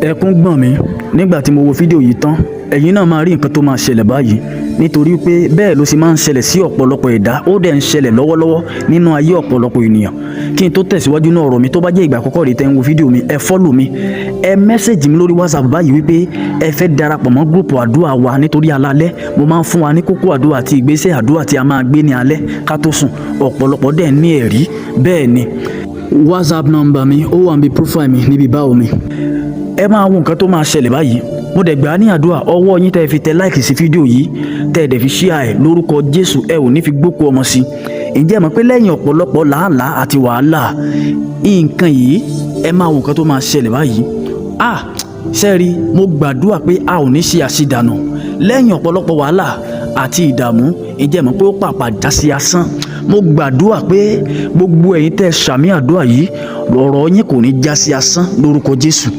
Ẹkún gbọ̀n mí nígbà tí mo wo fídíò yìí tán. Ẹ̀yin náà máa rí nǹkan tó máa ṣẹlẹ̀ báyìí, nítorí pé bẹ́ẹ̀ ló sì máa ń ṣẹlẹ̀ sí ọ̀pọ̀lọpọ̀ ẹ̀dá. Ó dẹ̀ ń ṣẹlẹ̀ lọ́wọ́lọ́wọ́ nínú ayé ọ̀pọ̀lọpọ̀ ènìyàn. Kí n tó tẹ̀síwájú náà, ọ̀rọ̀ mi, tó bá jẹ́ ìgbà àkọ́kọ́ rèé tẹ́ ń wo fídíò mi, ẹ follow mi, ẹ message mi lórí WhatsApp báyìí wípé ẹ fẹ́ darapọ̀ mọ́ group àdúrà wa, nítorí alalẹ́ mo máa ń fún wa ní kókó àdúrà àti ìgbésẹ̀ àdúrà tí a máa gbé ní alẹ́ ká tó sùn. Ọ̀pọ̀lọpọ̀ dẹ̀ ní ẹ̀rí. Bẹ́ẹ̀ ni, WhatsApp number mi, ó wà níbi profile mi, níbi báwo mi. Ẹ máa wo nǹkan tó máa ṣẹlẹ̀ báyìí. Mo dẹ̀ gbà á ní àdúrà, ọwọ́ yín tẹ́ ẹ fi tẹ like sí fídíò yìí, tẹ́ ẹ dẹ̀ fi share ẹ̀, lórúkọ Jésù, ẹ ò ní fi gbókù ọmọ sí. Ǹjẹ́ ẹ mọ̀ pé lẹ́yìn ọ̀pọ̀lọpọ̀ làálàá àti wàhálà nǹkan yìí, ẹ máa wo nǹkan tó máa ṣẹlẹ̀ báyìí. Ah, sẹ́ẹ̀rí, mo gbàdúrà pé a ò ní ṣe àṣìdànù lẹ́yìn ọ̀pọ̀lọpọ̀ wàhálà àti ìdààmú. Ǹjẹ́ ẹ mọ̀ pé ó pàpà já sí asán? Mo gbàdúrà pé gbogbo ẹ̀yin tẹ́ ẹ ṣàmì àdúrà yìí, ọ̀rọ̀ yín kò ní já sí asán lórúkọ Jésù.